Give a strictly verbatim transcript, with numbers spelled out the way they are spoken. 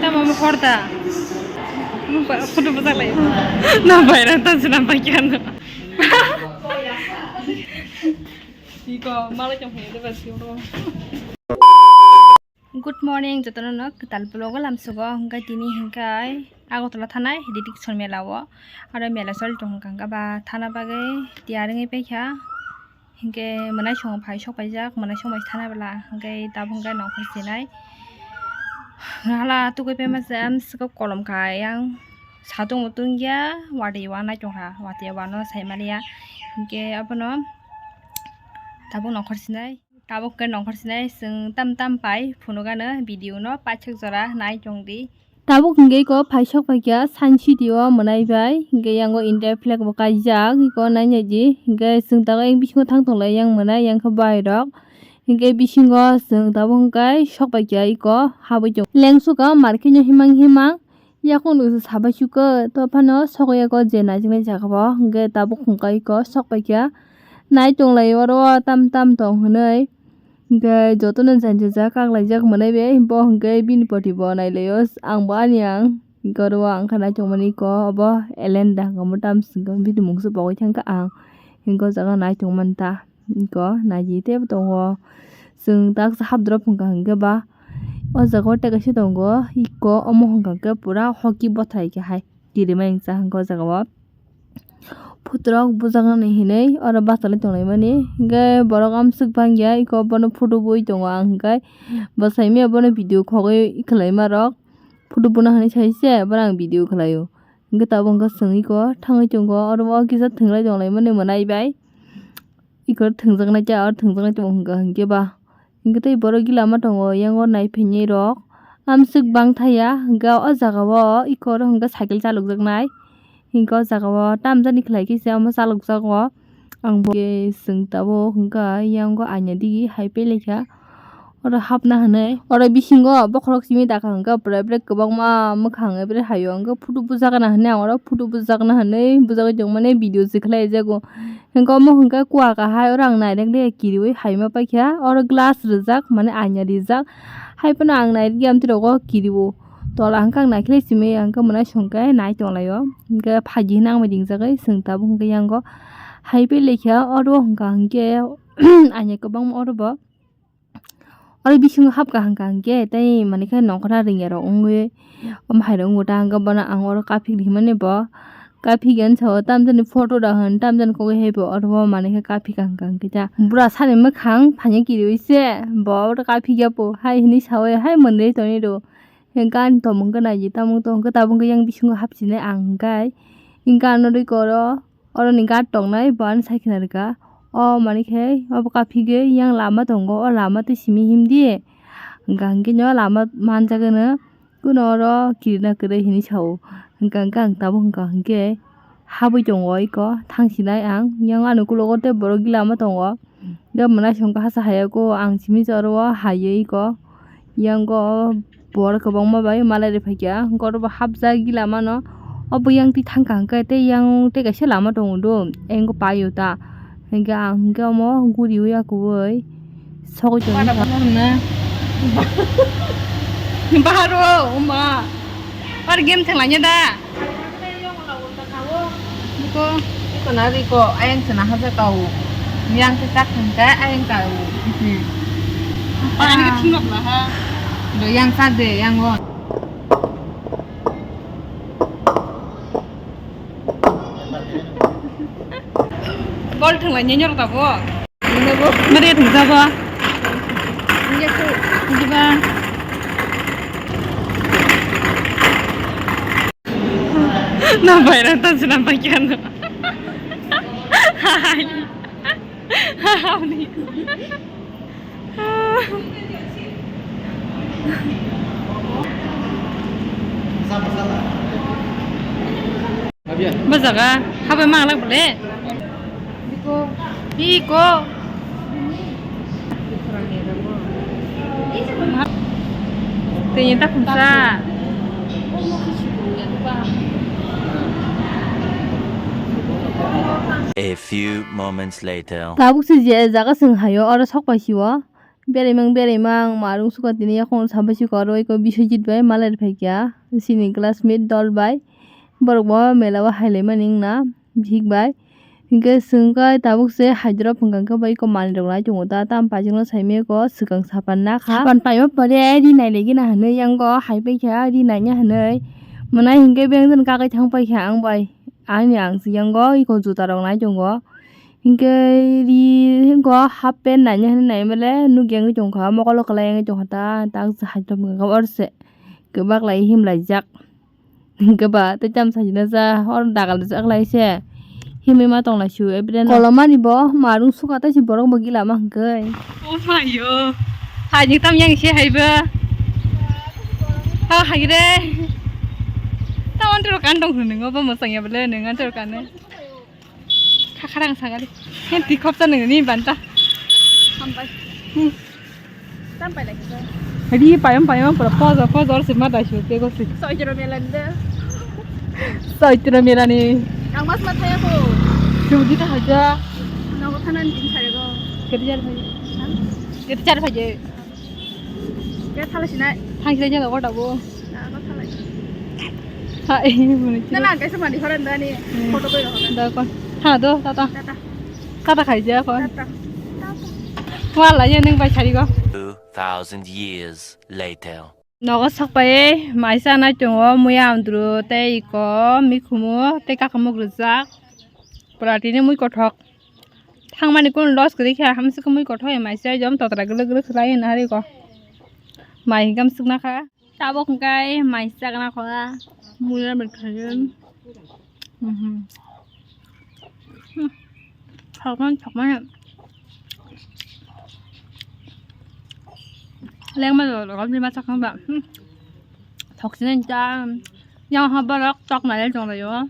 Tamo mo horda. Photo bujak lai. Na bayra ta sina paikano. Iko malai tong hede ba sio. Good morning, jotono no kwtal vlog o lamsogo. Hwnkhe tini hwnkhe Agartala thanai Ridikson mela o. Aro mela choli tong hwnkha hwnkha ba thana bagwi tiyar wngwi paikha. Hwnkhe mwnai song phai sok paijak, mwnai song bai thana bwla. Hwnkhe tabuk hwnkhe nongkhor sinai. Hala tugui paima se amswk kolom kha yang satung mutung ya watwi wanai tongkha, watwi wano saimaliya. Hwnkhe abono tabuk nongkhor sinai. Tabuk khe nongkhor sinai chwng tam tam pai phunukgano video no paithak jora nai tongdi. Tabuk hwnkhe iko phaisok paikha Science City o mwnai bai, hwnkhe yango India flag bo kaijak, iko nai naidi, hwnkhe chwng tabuk yang bisingo thang tonglai yang mwnai yang khe bai rok, hwnkhe bisingo chwng tabuk hwnkhe sok paikha iko habwi tongo. Lengsuka market no himang himang. Yakung nung se sabai sukha, to phano sokya ko je naijaknai jaga o, hwnkhe tabuk hwnkha iko sok paikha. Nai tonglai oro tam tam tong hwnwi, hwnkhe jotono jani jani kaklaijak mwnai bai, bo hwnkhe bini poti bo nailaio, ang bo ani ang, hwnkhe oro ang khe naitongmani iko obo Elenda hwnkhe omo tam swngkhe bini mungsa pogwi thangkha ang, hwnkhe o jaga naitongmani ta. Iko naidi teibo tongo. Chwng taksa hapdrop hwnkha hwnkhe ba o jaga o tei kaisa tongo. Iko omo hwnkha hwnkhe pura hoki bothai khe hai kirimai wngcha hwnkha o jaga o. Phutrok bujaknani hinwi oro bachalai tonglaimani. Hwnkhe borok amswk bangya iko bono photo bui tongo ang hwnkhe. Bwsai mia bono video khogwi khwlaima rok. Photo buna hinwi sai se bono ang video khwlaio. Hwnkhe tabuk hwnkhe chwng iko thangwi tongo oro o kisa thwnglai tonglaimani mwnai bai. Iko thwngjaknai cha, oro thwngjaknai cha hwnkha hwnkhe ba. Hwnkhe tei borok gila ma tongo, yango nai phainyai rok. Amswk bang thaya, hwnkhe o jaga o iko oro hwnkhe cycle chalokjaknai. Hwnkhe o jaga o tamjani khlai khe se omo chalokjago. Ang bo chwng tabuk hwnkha yango aina digi hai pailaikha. Oro hapna hinwi, oro bisingo bokhorok simi dakha hwnkhe, bwrwi bwrwi kwbangma mwkhang bwrwi haio hwnkhe, photo bujakna hinwi ang oro photo bujakna hinwi bujagwi tongmani video se khlai jago. Hwnkhe omo hwnkhe kua kahai, oro ang nairek le kiriui haima paikha, oro glass rijak, mane aina rijak, hai phano ang nairek ya amtwi rogo kirio. Tola hwnkhe ang naikhe simi hwnkhe mwnai songkhe nai tonglaio, hwnkhe phaidi hinwi ang bai ringjagwi chwng tabuk hwnkhe yango hai pailaikha, oro hwnkha hwnkhe aina kwbangma oro bo. Oro bisingo hapkha hwnkha hwnkhe tei manwi khe nongkhorna ringya rok wngwi omo hai rok wngo ta hwnkhe bono ang oro kaphik ri hwnmani bo kaphik ya wngsa o tamjani photo da hwn tamjani kok hai bo oro bo manwi khe kaphik kha hwnkha hwnkhe ta bura sani mwkhang phanya kiriui se bo oro kaphik ya po hai hinwi saui hai mwnwi tongwi rw hwnkhe ani tongmung khe naidi tamung tong hwnkhe tabuk hwnkhe yang bisingo hapsinai ang hwnkhe hwnkhe ano rwiko oro. Oroni guard tongnai bo ani sai khna rwkha. O manwi khe obo kaphigwi yang lama tongo, o lama tei simi himdi. Hwnkha hwnkhe no lama manjak gwnw, kuno oro kirina kwrwi hinwi sao. Hwnkha hwnkhe ang tabuk hwnkha hwnkhe habwi tongo iko thangsinai ang. Yang ani ukulogo tei borok gila ma tongo. Hwnkhe mwnai songkha hasa hayako ang simi se oro o haywi iko. Yang o bor kwbangma bai malai rwphaikha, hwnkhe oro bo hapjagwi lamano. Obo yang twi thangkha hwnkhe tei yang tei kaisa lama tongo do, yang o paio ta. Hwnkhe ang hwnkhe omo guriui akuui sogwi tongkha. Bahar o, oma. Aro game thanglaina da? Biko. Iko na riko, ayang sana haja kau. Yang kita kangka, ayang kau. Parang ke thunok lah, ha. Do yang sa de, yang on. Bol thangla nyenyor tabo. Mari thung jabo. Diba. Na bayra ta sina pakiano. Hai. Hai. Bajaga, habai manglak bole. Iko. Tini tak kumsa. A few moments later. Tabuk se je jaga sing hayo oro sok pai siwo. Beraimang beraimang marung suka tini yakung sabai si koro iko Biswajit bai malai phaikya sini classmate dol bai borok bo mela o hailaimani wngna bihik bai. Hinkhe chwng khe tabuk se Hyderabad hwnka khe bai iko manwi rok nai tongo ta, tam paijak no saimaya ko swkang sapan na kha. Sapan paima pore ri nai legi na hinwi yango hai paikha ri nai ya hinwi. Mwnai hinkhe beng jani kagwi thang paikha ang bai. Ani ang si yango iko juta rok nai tongo. Hinkhe ri hinko half pant nanya hinwi nai male nukya wngwi tongkha mokolo kwlai wngwi tongkha ta tak hai tongkha orse kwbak lai himlaijak hinkhe ba tei tamo sajina ja or dagal rijak lai se himwi ma tonglai su evident kolomani bo marung suka tei si borok bo gila ma hinkhe. Oh mayo, hai ni tam yang se hai ba. Ha hai re. Tamo antero kan tong hwnwi ngo ba mwsang ya bole nang antero kan. Khakharang sagari. Hen tikhop sa nang ni banta. Hambai. Hmm. Tam pai lagi sa. Hadi payam payam pura poza poza se ma dai su te go se. Soitro melan de. Soitro melani. Ang mas ma thaya ko. Sudi ta haja. Nogo thanan din sare go. Kedi jar bhai. Ha? Kedi jar bhai. Kedi thala sinai. Thang sinai jaga ko dabo. Na ko thala. Ha, eh, muni. Na, na, kaisa mani horan dani. Hmm. Photo koi rohor. Da kon. Ha, do, tata. Tata. Tata khai ja kon. Tata. Wala ye nang bai sari go. Two thousand years later. Nogo sakpai maisa nai tongo muya andru tei iko mikhumu tei kakamuk rijak. Pura tini mui kothok. Thangmani kun loss kwrwi kha hamswk mui kothok maisa jom totra gwlwk gwlwk khlai na hari ko. Mai hingkam swkna kha. Tabuk hwnkhe mai chakna khwla, mui ramen khayo. Mhm. Hmm. Thokmani, thokmani. Lengma lo, lo, lo, ma chakna ba. Hmm. Thoksinai cha. Yang ha borok tok nai tong laio.